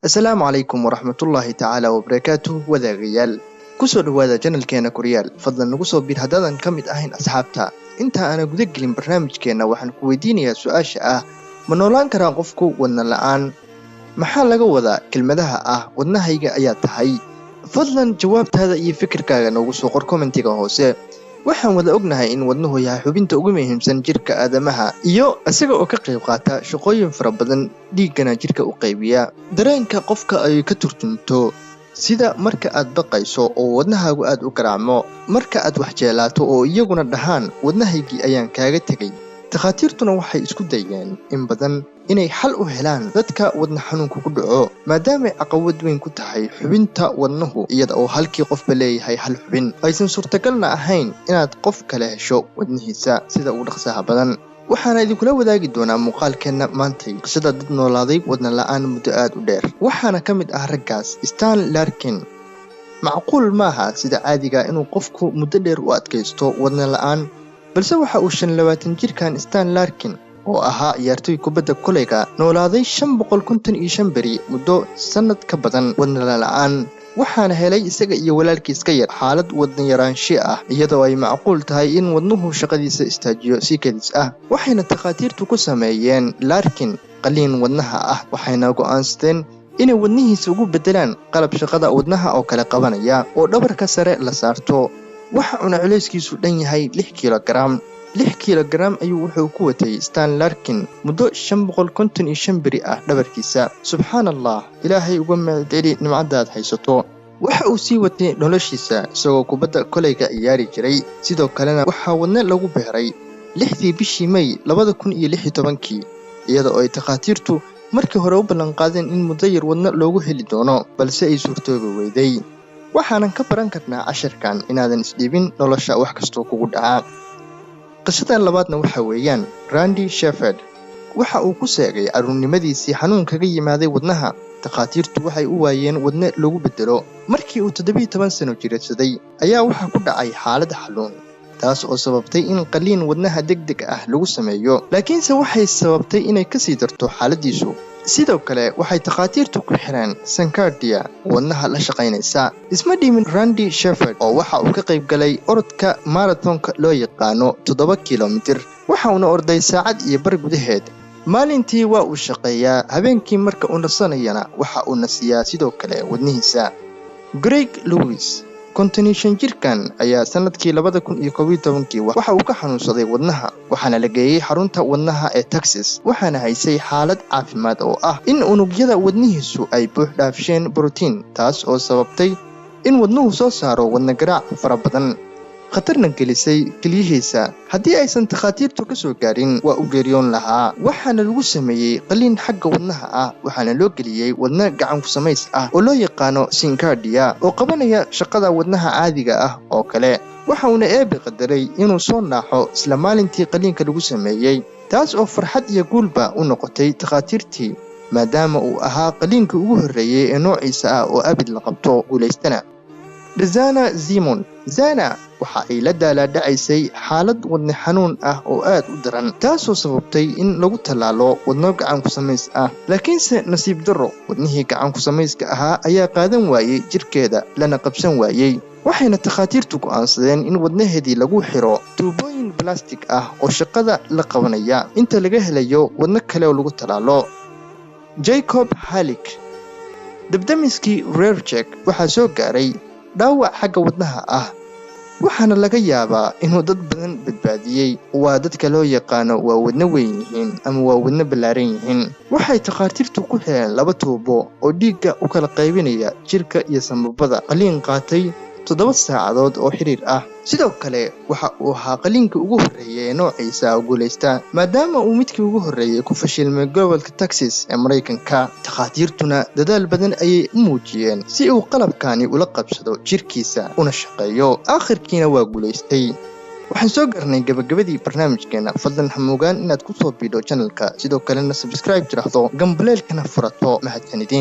Asalaamu calaykum waraxmatullaahi tacaala wabarakaatuh. Wadaagayaal, kusoo dhowaada channelkeena Koryaal. Fadlan nagu soo biir haddaadan ka mid ahayn asxaabta. Inta aanan guda gelin barnaamijkeenna, waxaan ku weydiinayaa su-aasha ah: ma noolaan karaa qofku wadna la'aan? Maxaa laga wadaa kelmadaha ah "wadnahayga ayaa tahay"? Fadlan jawaabtaada iyo fikirkaaga noogu soo qor commentiga hoose. Waxaan wada ognahay in wadnuhu yahay xubinta ugu muhiimsan jirka aadamaha, iyo isaga oo ka qayb qaata shaqooyin fara badan, dhiiggana jirka u qaybiya, dareenka qofka ay ka turjunto, sida marka aad baqayso oo wadnahaagu aad u garaacmo, marka aad wax jeelaato oo iyaguna dhahaan "wadnahaygii ayaan kaaga tegay". Takhaatiirtuna waxay isku dayeen in badan inay xal u helaan dadka wadna xanuunka ku dhaco, maadaamay caqabad weyn ku tahay xubinta wadnuhu, iyada oo halkii qofba leeyahay hal xubin, aysan suurtagalna ahayn inaad qof kale hesho wadnihiisa sida ugu dhaqsaha badan. Waxaana idinkula wadaagi doonaa muuqaalkeenna maantay qisada dad noolaaday wadna la'aan muddo aad u dheer. Waxaana ka mid ah raggaas Stan Larkin. Macquul maaha sida caadiga inuu qofku muddo dheer u adkaysto wadna la'aan, balse waxa uu 25 jirkan Stan Larkin, oo ahaa ciyaartoy kubadda koleyga, noolaaday 555 beri, muddo sannad ka badan, wadna la'aan. Waxaana helay isaga iyo walaalkiis ka yar xaalad wadna yaraanshe ah, iyadoo ay macquul tahay in wadnuhu shaqadiisa istaajiyo si kedis ah. Waxayna takhaatiirtu ku sameeyeen Larkin qaliin wadnaha ah, waxayna go'aansadeen inay wadnihiisa ugu beddelaan qalab shaqada wadnaha oo kale qabanaya oo dhabarka sare la saarto. Waxa uuna culayskiisu dhan yahay 6 kilogaram. 6 kilogaram ayuu wuxuu ku watay Stan Larkin muddo 555 beri ah dhabarkiisa. Subxaan Allah, Ilaahay uga mahadceli nimcadaad haysato. Waxa uu sii watay noloshiisa isagoo kubadda koleyga ciyaari jiray. Sidoo kalena waxaa wadne lagu beeray 6dii bishii May 2016-kii, iyada oo ay takhaatiirtu markii hore u ballanqaadeen in muddo yar wadno loogu heli doono, balse ay suurtoobi weyday. Waxaanan ka baran karnaa casharkan inaadan isdhibin nolosha wax kastoo kugu dhacaa. Qisada labaadna waxa weeyaan Randy Shefford. Waxa uu ku seegay carruurnimadiisii xanuun kaga yimaaday wadnaha. Takhaatiirtu waxay u waayeen wadne lagu beddelo. Markii uu 17 sano jiradsaday ayaa waxaa ku dhacay xaalad xanuun, taas oo sababtay in qaliin wadnaha degdeg ah lagu sameeyo, laakiinse waxay sababtay inay kasii darto xaaladiisu. Sidoo kale waxay takhaatiirtu ku xireen SynCardia wadnaha la shaqaynaysa. Isma dhiimin Randy Shefford, oo waxa uu ka qayb galay orodka marathonka loo yaqaano 7 kilomitir. Waxa uuna orday saacad iyo bar gudaheed. Maalintii waa uu shaqeeyaa, habeenkii marka uu nasanayana waxa uu nasiyaa sidoo kale wadnihiisa. Greg Lewis, 55 jirkan, ayaa sanadkii 2011-kii waxa uu ka xanuunsaday wadnaha, waxaana la geeyey xarunta wadnaha ee Texas. Waxaana haysay xaalad caafimaad oo ah in unugyada wadnihiisu ay buux dhaafsheen borotiin, taas oo sababtay in wadnuhu soo saaro wadna garaac fara badan, khatarna gelisay keliyihiisa. Haddii aysan takhaatiirtu ka soo gaarin, waa u geeriyoon lahaa. Waxaana lagu sameeyey qaliin xagga wadnaha ah, waxaana loo geliyey wadne gacan ku samays ah oo loo yaqaano SynCardia, oo qabanaya shaqada wadnaha caadiga ah oo kale. Waxa uuna Eebe qadaray inuu soo naaxo isla maalintii qaliinka lagu sameeyey, taas oo farxad iyo guulba u noqotay takhaatiirtii, maadaama uu ahaa qaliinkii ugu horreeyey ee noociisa ah oo abid la qabto, guulaystana. Dhazana Zimon Zana waxa ay la daalaadhacaysay xaalad wadne xanuun ah oo aad u daran, taasoo sababtay in lagu tallaalo wadno gacan ku samays ah. Laakiinse nasiib darro, wadnihii gacan ku samayska ahaa ayaa qaadan waayey jirkeeda, lana qabsan waayey. Waxayna takhaatiirtu go'aansadeen in wadnaheedii lagu xiro tuubooyin balastig ah oo shaqada la qabanaya inta laga helayo wadno kale oo lagu tallaalo. Jacob Halik, dabdamiskii reer Jek, waxaa soo gaaray dhaawac xagga wadnaha ah, waxaana laga yaabaa inuu dad badan badbaadiyey. Waa dadka loo yaqaano waa wadno weyn yihiin ama waa wadno ballaaran yihiin. Waxay takhaatiirtu ku xireen laba tuubo oo dhiigga u kala qaybinaya jirka iyo sambabada, qaliin qaatay 7 saacadood oo xiriir ah. Sidoo kale waxa uu ahaa qaliinkii ugu horreeyay ee noociisa guulaysta, maadaama uu midkii ugu horreeyey ku fashilmay gobolka Texas ee Maraykanka. Takhaatiirtuna dadaal badan ayay u muujiyeen si uu qalabkani ula qabsado jirkiisa una shaqeeyo. Aakhirkiina waa guulaystay. Waxaan soo garnay gabagabadii barnaamijkeena. Fadlan hamuugaan inaad ku soo biidho channelka, sidoo kalena subscribe tiraahdo, gambaleelkana furato. Mahadsanidin.